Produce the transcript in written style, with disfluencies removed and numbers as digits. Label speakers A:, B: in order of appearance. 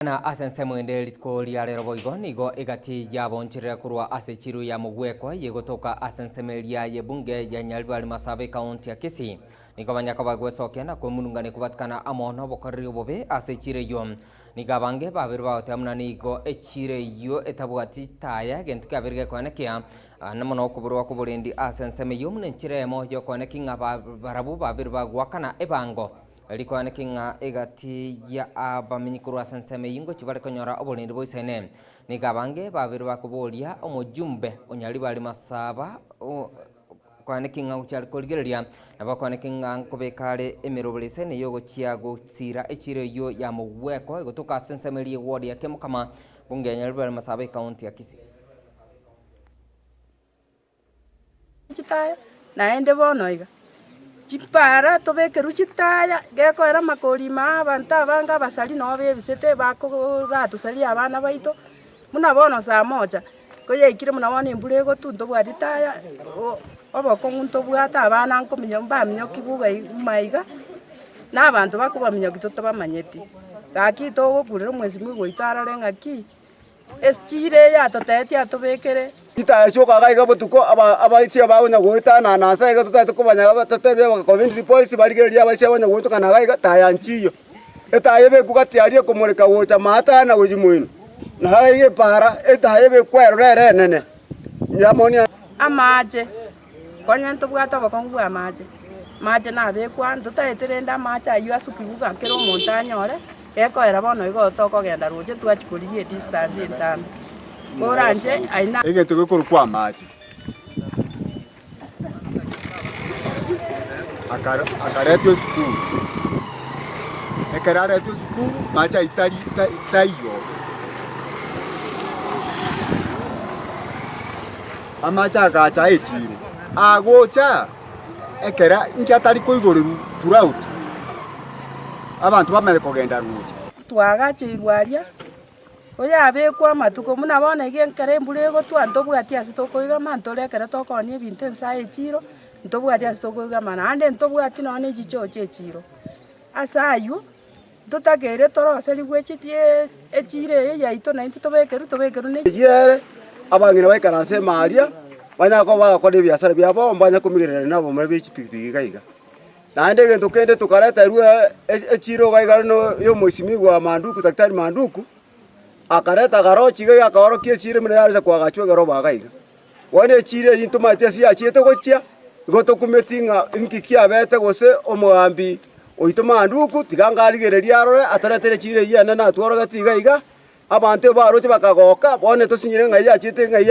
A: Na ase ensemo ende rituko ria rero boigo nigo egati yaboncherera korwa ase chiru ya mogwekwa yegotoka ase ensemo eria y'ebunge ya Nyaribari Masaba ekaunti ya Kisii. Nigo banyaka bagwesokia na kwemurungania kobatikana amo nobokoreri obobe ase echiro eyio. Nigo abange babere bagoteba buna nigo echiro eyio etabwati taya egento kiabeire gekoenekia na mono okoborwa kw'oborendi ase ensemo eyio buna enchera eyemo yokoenekia ng'a barabwo babere bagoakana ebango. Rikoaneke ng'a egati ya abamenyi korwa ase ensemo eyio ngochia bare konyora oborendi boisaine. Nigo abange babeire bakoboria omojumbe o Nyaribari Masaba koaneki ng'a gochia are korigereria, nabo akoaneke ng'a nkobeka are emeroberi eisaine y'ogochia gosiira echiiro eyio ya mogweko egotoka ase ensemo eria y'eward ya Kiamokama, bunge ya Nyaribari Masaba ekaunti ya Kisii.
B: Chitaya, naende bono iga, chipara tobekerwe chitaya, gekoera amakori ime aa abanto abange abasari nabo bebisete bakooratosaria abana baito, buna bono saa moja, koyaikire buna bono embura egotwa ntobwati taya, obokong'u ntobwate abana nkominyo mbaminyokigwe iga maiga, na abanto bakobaminyokia totabamanyeti. Gaki togokurera omwesimigwa oito arore ng'aki. Echira eye atotebetie atobekere.
C: Chitaya chioka iga botuko, abaisia bagonya goetanana ase iga totaete kobanya totebie community police barigererie abaisia bagonya goonchokana iga iga taya nchiyo. Etaya ebekwe gati aria ekomoreka gocha maate na gochia moino, na iga epaara etaya ebekwe eroro ere enene. Yamoni.
B: Amache, konya ntobwate obokong'u bwa amache, amache nabekwa aa ntotaete rende amache aywo asukigwe ng'a kera omonto anyore, Gekoera bono igo tokogenda roche twachia korigia edistance entambe. Koranche aye na.
C: Egento gekorokwa amache. Akaretwa esukuru. Ekero aretwa esukuru, mache ayio tari taiyo. Amache agacha aechire, agocha. Ekero inki atari koigorerwa throughout, abanto bamanye kogenda roche.
B: Twagacheirwe aria, oyabekwa amatuko buna bono iga ekero embura egotwa ntobwati ase tokoigama ntore ekero tokoonia ebinto ense aye echiro, ntobwati ase tokoigama naende ntobwati nonye na echichoo chia echiro. Ase aywo, ntotakeire toroserigwe echiro eye yaito naintwe tobekerwe tobekerwe ne.
C: Eyio ere, abang'ina baikaranse ime aria, banyare koba bagokora ebiasara biabo, mbanye komigererania na abamura be chipigipigi iga iga. Naende egento kende tokareterwa echiro iga iga ya omoisimigwa Manduku, Daktari Manduku, akareta akarochi iga iga akaorokia echiro buna yarenge koagachwa egerobo iga iga. Bono echiro eyio ntomanyeti ase yachiete gochia, igo tokumeti ng'a inki kiabete gose omogambi oito Manduku tiga ngarigereria arore atoretere echiro eyio enene atworogeti iga iga, abanto ebaroche bakagoka, bono etosinyire ng'ai yachiete ng'ai.